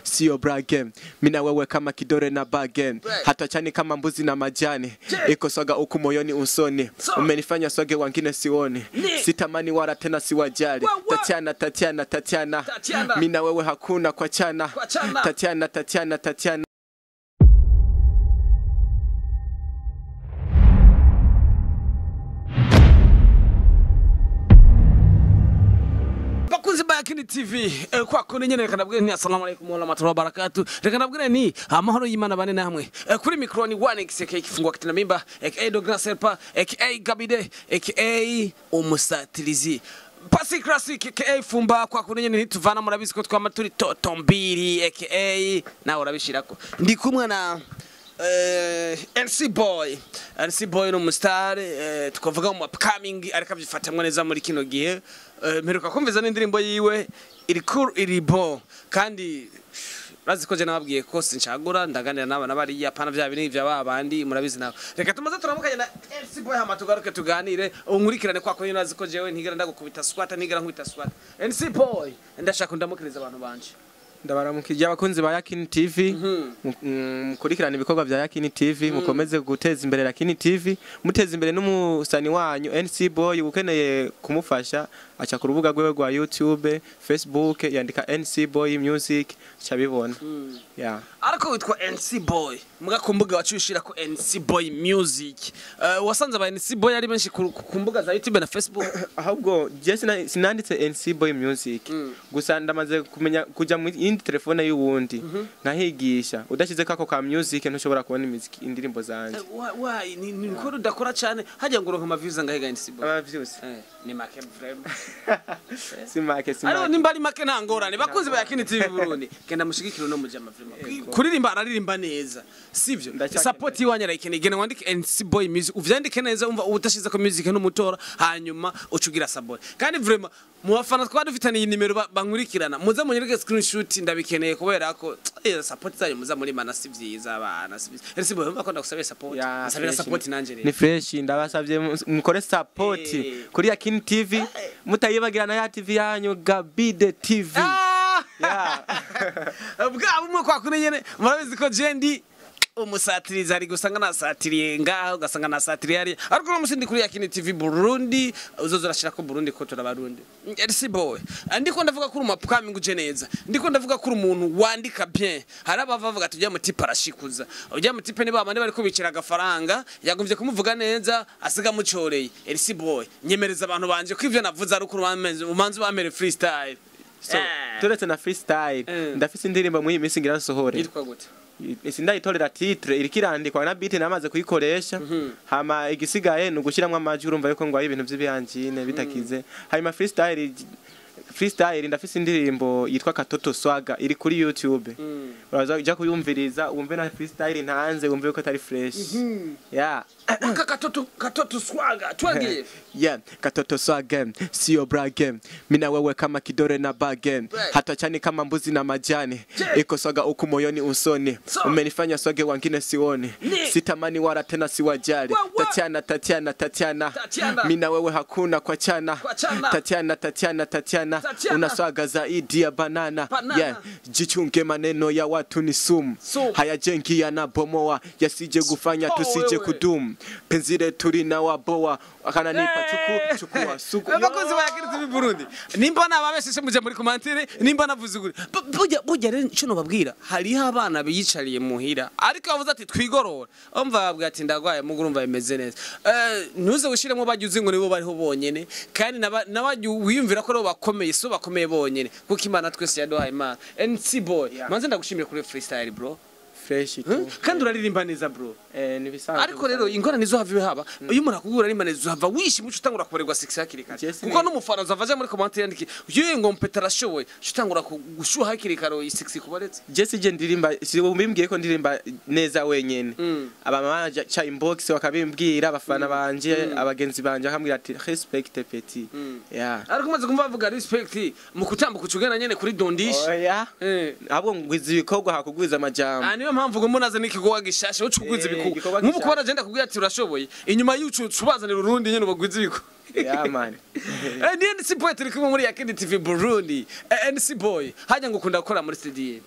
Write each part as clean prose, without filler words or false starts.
Sio brage, mina wewe kama kidore na bage, hatuachani kama mbuzi na majani, iko swaga huku moyoni usoni, umenifanya swage wengine sioni, sitamani wala tena siwajali. Tatiana, Tatiana, Tatiana, mina wewe hakuna kuachana. Tatiana, Tatiana, Tatiana. Bakunzi ba Yakini TV, kwa kuni nyene reka ndabwire nti assalamu alaikum wa rahmatullahi wa barakatuh. Reka ndabwire ni amahoro y'Imana bane namwe. Kuri micro ni 1xk kifungwa kitina mimba, aka Dogra Serpa, aka Gabide, aka Umusatirizi. Pasi Classic aka Fumba. Kwa kuni nyene ntituvana, murabizi ko twama turi totombiri aka nawe urabishirako. Ndi kumwe na NC Boy. NC Boy ni umustar, twavuga mu upcoming, ariko abyifatamwe neza muri kino gihe. Mperuka kumviza n'indirimbo yiwe iri cool, iri bo, kandi urazi ko je nababwiye ko sinshagura, ndaganira n'abana bariya pana vya bintu vya babandi, murabizi nawe. Reka tumaze turamukanye na NC Boy, hama tugaruke tuganire, unkurikirane kwa ko urazi ko jewe ntigera ndagukubita swata, ntigera nkubita swata. NC Boy, ndashaka ndamukiriza abantu banje. Ndabaramukije abakunzi ba Yakini TV, mukurikirana ibikorwa vya Yakini TV, mukomeze guteza imbere Yakini TV, muteze imbere n'umusani wanyu NC Boy. Ukeneye kumufasha aca ku rubuga rwiwe rwa YouTube, Facebook, yandika NC Boy Music acabibona. Yeah. Ariko witwa NC Boy, muga ku mbuga wacu ushira ko NC Boy Music. Wasanze aba NC Boy ari benshi ku mbuga za YouTube na Facebook. Ahubwo je sinanditse NC Boy Music, gusa ndamaze kumenya kuja mu yindi telefone y'uwundi nkahigisha, udashize kako ka music ntushobora kubona imiziki, indirimbo zanje. Why ni ko udakora cyane hajya ngo uronke ama views angahe ga NC Boy? Ama views Ni make vraiment. Si make, si Ariko make. nimba ari make nta ngorane. Bakunzi ba Yakini TV Burundi, genda mushigikire no mujama, vraiment kuririmba araririmba neza, sivyo? Ndacyakeneye. Support iwanyu arayikeneye. Genda wandike NC Boy Music, uvyandike neza, umva udashize ko music n'umutora, hanyuma ucugira support. Kandi vraiment mu bafana twaba dufitaniye nimero bankurikirana, muze munyereke screenshot, ndabikeneye kubera ko support zanyu muza muri mana si vyiza, abana si vyiza. NC Boy, umva ko ndagusabiye support, Ya, nsabira fresh. support nanje rero. Ni fresh, ndabasabye mukore support kuri Yakini TV, mutayibagira na ya TV yanyu Gabide TV. Ah! Yeah. Bwa bumwe kwa kuri nyene, murabizi ko je ndi umusatirizi, ari gusanga nasatiriye ngaho, ugasanga nasatiriye hariya, ariko uno musi ndi kuri Yakini TV Burundi, uzoza urashira ko Burundi ko turabarundi. NC Boy, ndiko ndavuga ko uri umu upcoming uje neza, ndiko ndavuga ko uri umuntu wandika bien. Hari abava bavuga ati ujya mutipe arashikuza, ujya mutipe ni babandi bari kubikira agafaranga, yagombye kumuvuga neza asiga mucoreye. NC Boy, nyemereza abantu banje ko ivyo navuze ari ukuri, umanze ubamere freestyle. So, turetse na freestyle, ndafise indirimbo muri iyi minsi ngira nsohore. Yitwa gute? Sindayitorera titre, iriko irandikwa na beat namaze kuyikoresha, hama igisigaye ni ugushiramwo amajwi. Urumva yuko ngwaye ibintu vy'ibihanjine bitakize. Hanyuma freestyle, ndafise indirimbo yitwa Katoto Swaga, iri kuri YouTube, uraza uja kuyumviriza wumve na freestyle ntanze, wumve yuko atari fresh. Yeah. Waka Katoto, Katoto Swaga, twagiye. Yeah, Katoto Swaga, sio brage, mina wewe kama kidore na bage, hatuachani kama mbuzi na majani, iko swaga huku moyoni usoni, umenifanya swage wengine sioni, sitamani wala tena siwajali. Tatiana, Tatiana, Tatiana, Tatiana. mina wewe hakuna kuachana. Kuachana. Tatiana, Tatiana, Tatiana, Tatiana. una swaga zaidi ya banana. Banana. Yeah, jichunge, maneno ya watu ni sumu, Sumu. hayajengi yanabomoa, yasije kufanya Oh, tusije wewe. kudumu, penzi letu linawaboa, akananipa chuku chukua suku. Abakozi ba Yakini TV Burundi, nimba nababeseshe muje muri commentaire, nimba navuze ukuri. Burya rero ico nobabwira, hariho abana biyicariye muhira ariko bavuze ati twigorora, umva babwira ati ndagwaye, mugu urumva bimeze neza. Ntuze wishiremo bajya uzi ngo nibo bariho bonyene, kandi n'abajya wiyumvira ko aribo bakomeye, so bakomeye bonyene, kuko Imana twese yaduhaye Imana. NC Boy, manze ndagushimire kuri freestyle, bro. Fresh tu. Kandi uraririmba neza, bro. Nibisanzwe. Ariko rero ingorane zo hava haba iyo umuntu akubwira ari manezi, uhava wishima, uca utangura kubarirwa six hakiri kare. Jesse Kuko n'umufana uzava aja muri commentaire yandike yewe ngo mpeta arashoboye, uca utangura gushuha hakiri kare, six kubaretse. Jesse, je ndirimba, si ubimbwiye ko ndirimba neza wenyene, abamama cha inbox bakabimbwira, abafana banje, abagenzi banje bakambwira ati respect petit, yeah. Ariko umaze kumva bavuga respect mu kutambuka uca ugenda nyene kuri dondisha. Oya, ahubwo ngwiza ibikorwa hakugwiza amajambo. Ah, niyo mpamvu ngo munaze n'ikikorwa gishasha, uca ugwiza ibikorwa. Igikorwa Nk'ubu gishasha. kubona agenda kubwira ati urashoboye, inyuma y'ucu ubazanira urundi nyene ubagwiza ibikorwa. Yeah man. Ni NC Boy turi kumwe muri Yakini TV Burundi. NC Boy, hajya ngo ukunda gukora muri studio?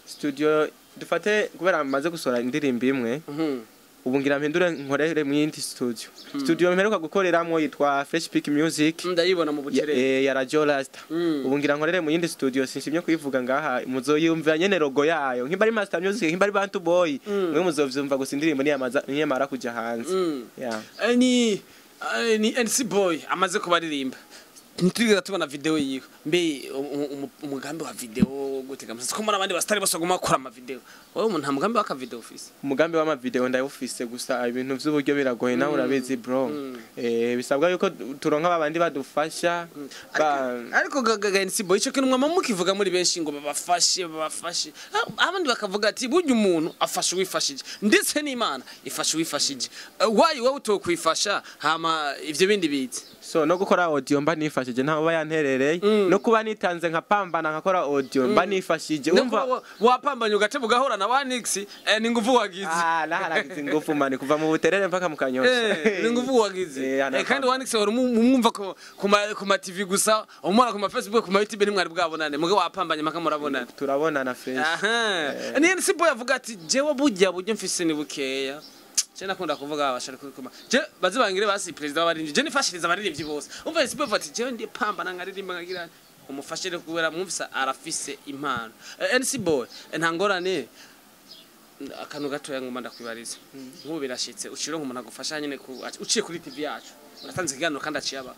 Studio dufate, kubera maze gusohora indirimbo imwe, ubu ngira mpindure nkorere mu yindi studio. Studio mperuka gukoreramwo yitwa Fresh Pick Music. Ndayibona mu Buterere. Ya Radio Rasta. Ubu ngira nkorere mu yindi studio, sinshimye kuyivuga ngaha, muzoyumva nyene logo yayo, nkimba ari Master Music, nkimba ari Bantu Boy, mwe muzovyumva gusa indirimbo niyamaza niyamara kuja hanze. Yeah. Ni NC Boy amaze kubaririmba, ntiturigera tubona video yiwe. Mbe umugambi wa video gutega amasasi, ko muri abandi basitari bose baguma bakora ama video, wowe umuntu nta mugambi w'aka video ufise? Umugambi w'amavideo ndawufise, gusa ibintu vy'uburyo biragoye, nawe urabizi bro. Bisabwa yuko turonka babandi badufasha Ariko gaga NC Boy, ico kintu mwama mukivuga muri benshi ngo babafashe babafashe. Abandi bakavuga ati burya umuntu afasha uwifashije, ndetse n'Imana ifasha uwifashije. Wayi wowe utokwifasha, hama ivyo bindi bize? So no gukora audio mba nifashije, ntawe uba yanterereye. No kuba nitanze nkapambana nkakora audio mba nifashije. Umva umva wapambanye ugateba ugahora na Wanix, ni nguvu wagize. Ah, naharagize ingufu mani, kuva mu Buterere mpaka mu Kanyosha. Ni nguvu wagize. Anapamba. Kandi Wanix wari umwumva ko ku ma TV gusa, umubona ku ma Facebook, ku ma YouTube, ntimwari bwabonane, muge wapambanye mpaka murabonana. Turabonana fresh. Aha ni NC Boy avuga ati jewe burya buryo mfise ni bukeya. Je nakunda kuvuga abashari kuri je bazibangire basi president w'abaririmbyi, je nifashiriza abaririmbyi bose. Umva NC Boy avuga ati jewe ndi pambana nkaririmba nkagira umufashe rero, kubera mwumvisa arafise impano. NC Boy, nta ngorane, akantu gatoya ngomba ndakwibariza. Nk'ubu birashitse uciro nk'umuntu agufasha nyene uciye kuri TV yacu, uratanze ikiganiro kandi aciye aba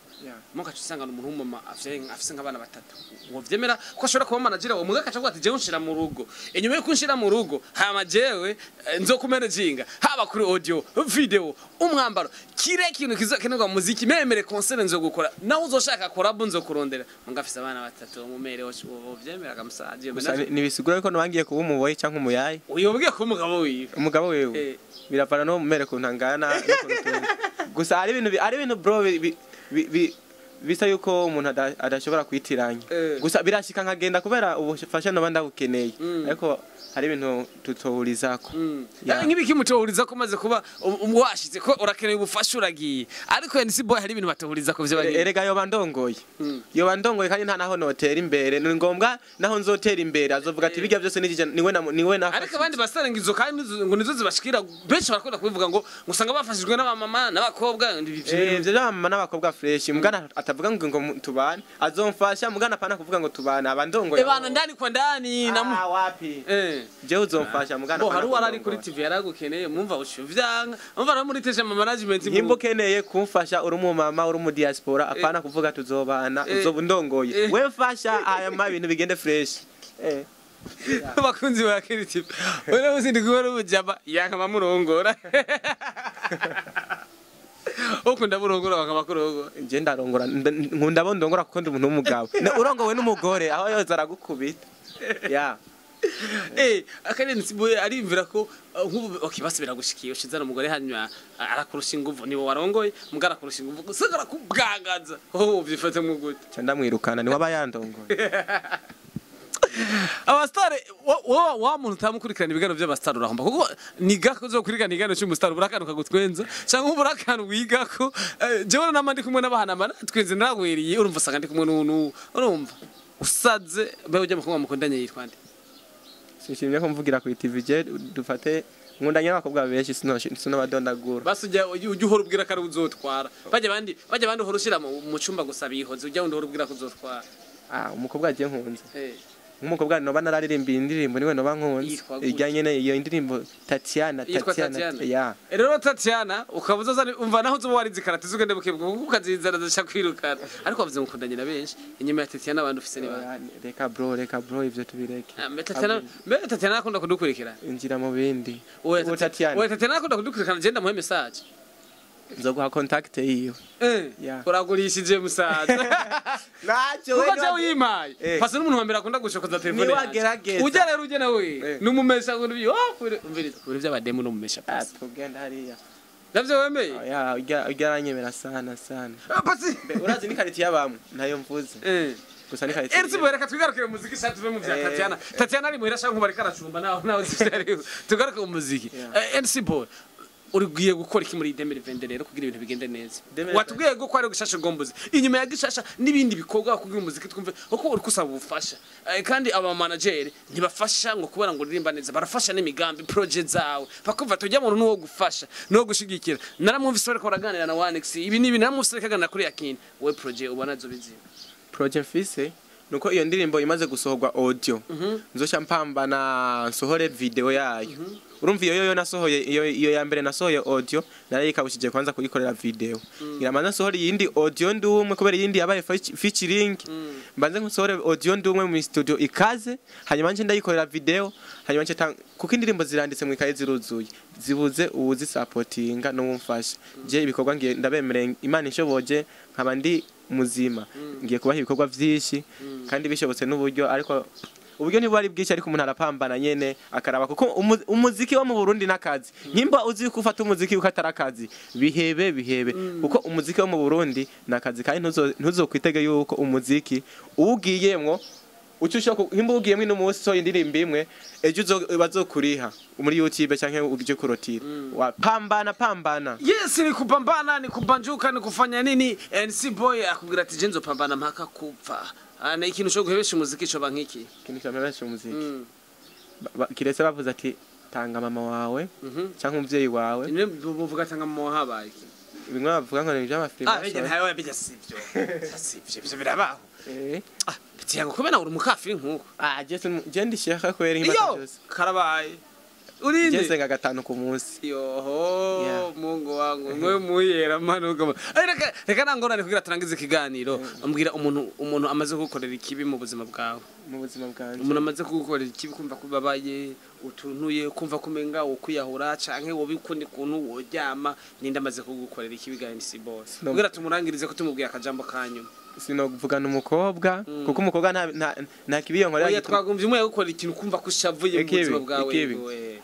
muka usanga umuntu w'umumama afise nk'abana batatu, ngo vyemera ko ashobora kuba manager wawe, muga akaca avuga ati jewe nshira mu rugo, inyuma yo kunshira mu rugo hama jewe nzokumanaginga haba kuri audio, video, umwambaro, kire kintu kizakenerwa mu muziki, memere concert nzogukora, nawe uzoshaka collab nzokurondera, muga afise abana batatu, mumere wo vyemera kamusaje? Gusa ntibisigura yuko ntibangiye kuba umuboyi cyangwa umuyayi. Uyobwiye kuba umugabo wiwe. Umugabo wiwe. Biravana no mumere kuntu angana n'ukuntu utunze. Gusa hari ibintu bro bisa yuko umuntu adashobora kwitiranya. Gusa birashika nkagenda kubera ubufasha noba ndabukeneye, ariko hari ibintu tutohurizako. Yeah. Nk'ibiki mutohuriza ko maze kuba washize ko urakeneye ubufasha uragiye, ariko NC Boy hari ibintu batohuriza ko vyo bagiye? Erega yoba ndongoye, yoba ndongoye kandi nta naho notera imbere. Ni ngombwa naho nzotera imbere azovuga ati bijya byose nijye, niwe niwe nafashije. Ariko abandi basarenga izo kandi ngo nizo zibashikira, benshi barakunda kubivuga ngo usanga bafashijwe n'abamama n'abakobwa ivyo Ivyo by'abamama n'abakobwa fresh, mugana atavuga ngo tubane, azomfasha mugana apana kuvuga ngo tubane, aba ndongoye. Ebana ndani kwa ndani na Ah, wapi. Jewe uzomfasha mugana Bo apana hari uwari ari kuri kundongora. TV yaragukeneye, mwumva usho vyanga, umva no muri tesha management. Nimba ukeneye kumfasha uri umumama uri mu diaspora, apana kuvuga tuzobana, uzoba undongoye. We mfasha aya ma ibintu bigende fresh. Abakunzi ba Keri TV, wewe uzi ndi kubona ubujama yanka bamurongora, ukunda burongora bakabakurongora. Je ndarongora, nkunda abo ndongora kuko ndi umuntu w'umugabo. Urongowe n'umugore aho yoza aragukubita ya. Akari nsibuye arimvira ko nk'ubu okay basi biragushikiye ushizana umugore, hanyuma arakurusha inguvu, niwe warongoye mbwa arakurusha inguvu gusa arakubwangaza, oh uvyifate mu gute? Ca ndamwirukana, niwe aba yandongoye. Abastare wa muntu utamukurikirana ibiganiro by'abastare urahomba, kuko ni gako uzokurikirana ikiganiro cy'umustar uburakanu kagutwenza cyangwa uburakanu wigako. Jewe nama ndi kumwe n'abahanama natwenze naragwiriye, urumva usanga ndi kumwe n'unu urumva usaze mbe ujya mukobwa mukundanye yitwa nde? Sinshimye ko mvugira ku TV. Je dufate nkundanye n'abakobwa benshi, sinobadondagura. Basi ujya uhora ubwira ko ari uzotwara, bajya abandi uhora ushira mu cyumba gusa bihoze, ujya wundi uhora ubwira ko uzotwara. Ah, umukobwa agiye nkunze, nk'umukobwa noba nararirimbiye indirimbo, niwe noba nkunze. Yitwa gute? Ijya nyene iyo indirimbo Tatiana. Yitwa Tatiana. Tatiana. Ya. Rero Tatiana ukaba uzoza umva naho uzoba warize karate ugende bukebwe kuko ukazizana zisha kwirukana, ariko wavuze ngo ukundanye na benshi, inyuma ya Tatiana abandi ufise ni bande? Oya, reka bro, reka bro, ivyo tubireke. Ah, mbe Tatiana akunda kudukurikira? Injira mu bindi. Oya. Uwo Tatiana. Oya, Tatiana akunda kudukurikirana, je ndamuhe message. Nzoguha contact yiwe. Yeah. Uragurishije musaza. Ntacyo. Kuko je uyimpaye pasi n'umuntu wa mbere akunda gushokoza telefone yanjye. Niwagerageza. Ujya rero ujya nawe numumesha ngo nibi oh umviriza kuri by'abademu numumesha pasi. Tugenda hariya. Navyo wemeye? Oya, ujya aranyemera sana sana. Ah, pasi. Mbe, urazi ni kariti y'abamwe ntayo mvuze, gusa ni kariti. Erzi reka twigarukire mu muziki sha tuve mu bya Tatiana. Tatiana ari muhira sha nkuba ariko aracumba naho zifite ari. Tugaruke mu muziki. Yeah. NC Boy. Urigiye gukora iki muri 2020 rero kugira ibintu bigende neza? 2020. Watubwiye ko ari gushasha gombozi inyuma ya gishasha n'ibindi bikorwa kugira umuziki twumve kuko uri kusaba ubufasha. Kandi aba manager ntibafasha ngo kubera ngo uririmba neza, barafasha n'imigambi project zawe bakumva tujya mu nuwo gufasha no gushigikira. Naramwumvise bariko baraganira na 1x ibi nibi, naramwumvise ariko aganira kuri yakini we project ubona zo bizima. Projet mfise nuko iyo ndirimbo imaze gusohorwa audio, nzoca mpambana nsohore video yayo. Urumva iyo yo nasohoye, iyo ya mbere nasohoye audio narayikabushije kwanza kuyikorera video. Ngira manza nsohore iyindi audio ndumwe, kubera iyindi yabaye featuring. Mbanze nsohore audio ndumwe mu studio ikaze, hanyuma nce ndayikorera video, hanyuma nce kuko indirimbo ziranditse mu ikaye ziruzuye, zibuze uwuzisapotinga n'uwumfasha. Je ibikorwa ngiye ndabemereye, Imana inshoboje nkaba ndi muzima, ngiye kubaha ibikorwa vyinshi kandi bishobotse n'uburyo, ariko uburyo ntibuba ari bwinshi, ariko umuntu arapambana nyene akaraba, kuko umuziki wo mu Burundi n'akazi. Nyimba uzi ko ufata umuziki uko atari akazi, bihebe bihebe, kuko umuziki wo mu Burundi n'akazi, kandi ntuzokwitege yuko umuziki uwugiyemwo uca ushobora nkimba ugiyemwo ino munsi usohoye indirimbo imwe, ejo bazokuriha muri YouTube canke uje kurotira. Wapambana pambana. Yes, ni kupambana, ni kubanjuka, ni kufanya nini. NC Boy akubwira ati je nzopambana mpaka kupfa. Na ikintu cyo guhebesha umuziki coba nk'iki? Ikintu cyamebesha umuziki, kiretse bavuze ati tanga mama wawe canke umuvyeyi wawe. Nimwe buvuga tanga mama habaye iki? Bimwe bavuga ngo ni ivy'amafilime. Bijya ntawe bijya, sivyo sivyo, ivyo birabaho. Bitiyango kubena uri umukafiri nkuko. Ah, je ndi shekha kweri nk'imata Iyo byose. Karabaye. Je Urinde. nsenga gatanu ku munsi. Yoho. Yeah. Mungu wangu mwe muyera manuka. Reka reka nangorane kugira turangize ikiganiro. Ambwira umuntu amaze kugukorera ikibi mu buzima bwawe. Mu buzima bwanje. Umuntu amaze kugukorera ikibi, kumva ko ubabaye, utuntuye, kumva ko umenga wokwiyahura canke wobikundi kuntu woryama, ninde amaze kugukorera ikibi ga NC Boy? No. Kugira tumurangirize ko tumubwiye akajambo kanyuma. Sinokuvugana umukobwa, kuko umukobwa nta kibi yonkorera. Oya, twagumvye umwe yagukorera ikintu kumva ko ushavuye mu Ikibi, buzima bwawe. ikibi. Yego, eh.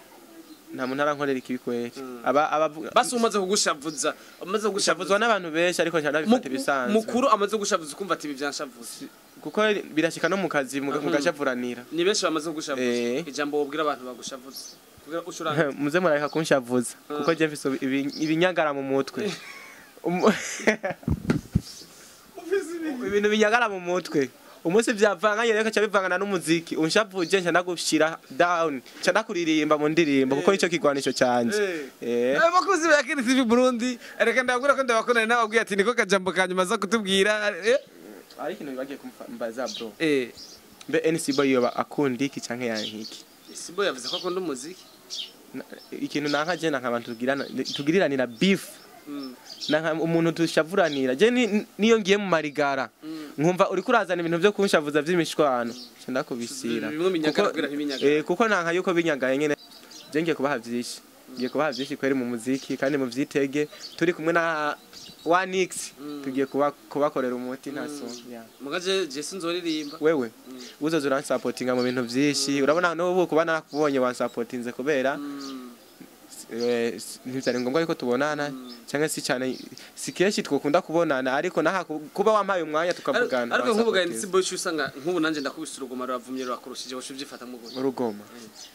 Nta muntu arankorera ikibi kweri. Aba abavuga Basi umaze kugushavuza, umaze kugushavuza. Shavuzwa n'abantu benshi, ariko nca ndabifata ibisanzwe. Mukuru amaze gushavuza ukumva ati ibi vyanshavuze. Kuko birashika no mu kazi mugashavuranira. Ni benshi bamaze kugushavuza. Ijambo wobwira abantu bagushavuza kugira ucurange. Muze murareka kunshavuza, kuko je mfise ibinyagara mu mutwe. Ibintu binyagara mu mutwe umunsi vyavanganye rero kaca bivangana n'umuziki. Unshavuje nca ndagushira down, nca ndakuririmba mu ndirimbo, kuko nico kigwanisho canje. Abakozi ba Kiri TV Burundi, reka ndabwira ko ndabakundana, nababwiye ati niko kajambo kanyuma aza kutubwira. Ari ikintu bibagiye kumbaza, bro. Mbe NC Boy yoba akunda iki canke yankiki? Sibo yavuze ko akunda umuziki. Ikintu nanka je nanka abantu tugiriranira beef. Nanka umuntu tushavuranira. Je niyo ngiye mu marigara nkumva uriko urazana ibintu vyo kunshavuza vy'imishwano, nca ndakubisira. Bimwe binyagara kugira ntibinyagare. Kuko nanka yuko binyagaye nyene. Je ngiye kubaha vyinshi, ngiye kubaha vyinshi kweri mu muziki, kandi mu vyitege turi kumwe na 1x tugiye kubakorera umuti nta so, yeah. Mugaje je sinzoririmba. Wewe uzoza uransapotinga mu bintu vyinshi. Urabona n'ubu kuba nakubonye wansapotinze, kubera ntivyari ngombwa yuko tubonana cyangwa si cyane, si kenshi twakunda kubonana, ariko naha kuba wampaye umwanya tukavugana. Ariko nk'ubu ga wansapotinze. NC Boy usanga nk'ubu nanje ndakubise urugoma ruravumye rurakurushije, wowe uvyifata mu gute? Urugoma?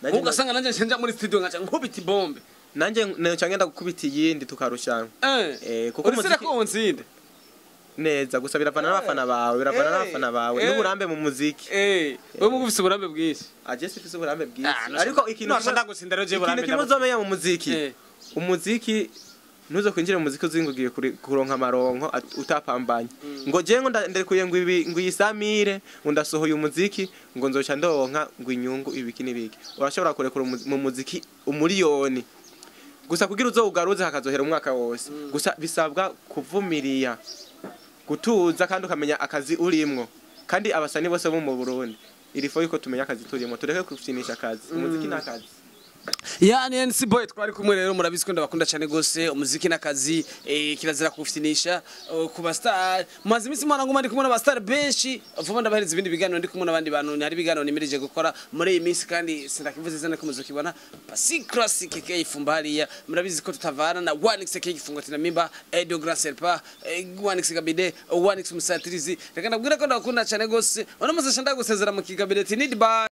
Nk'ubu ugasanga nanje nja muri studio nkaca nkubita ibombe. Nanje nca ngenda gukubita iyindi tukarushanwa. Kuko Urisira umuziki ko wontsinde. Neza gusa biravana n'abafana bawe, biravana n'abafana bawe n'uburambe mu muziki. Wewe mugu ufise uburambe bwinshi. Aje sifise uburambe bwinshi, Ah, ariko ikintu no, ndagutsinda rero je ikintu burambe kimwe uzomenya mu muziki, umuziki ntuzo kwinjira mu muziki uzi ngo ugiye kuronka amaronko utapambanye, ngo je ngo ndekuye ngo ibi ngo iyisamire, ngo ndasohoye umuziki ngo nzoca ndonka ngo inyungu ibiki n'ibiki. Urashobora kurekura mu muziki umuriyoni gusa kugira uzowugaruze hakazohera umwaka wose. Gusa bisabwa kuvumiriya, gutuza, kandi ukamenya akazi urimwo. Kandi abasani bose bo mu Burundi irifo yuko tumenya akazi turimo, tureke kufinisha akazi. Umuziki ni akazi. Yani NC Boy twari kumwe rero, murabizi ko ndabakunda cyane gose. Umuziki n'akazi, kirazira kufinisha ku ba star. Maze iminsi mwana nguma ndi kumwe n'aba star benshi. Vuba ndabahereza ibindi biganiro ndi kumwe n'abandi bantu. Hari ibiganiro nimirije gukora muri iyi minsi, kandi sindakivuze izina ko muzokibona. Pasi Classic K ifumba hariya, murabizi ko tutavana na 1x K ifunga tina mimba Edo Grand Serpa, 1x Gabide, 1x Musatirizi. Reka ndabwira ko ndabakunda cyane gose. Uno muze ndagusezera mu kigabide need bye.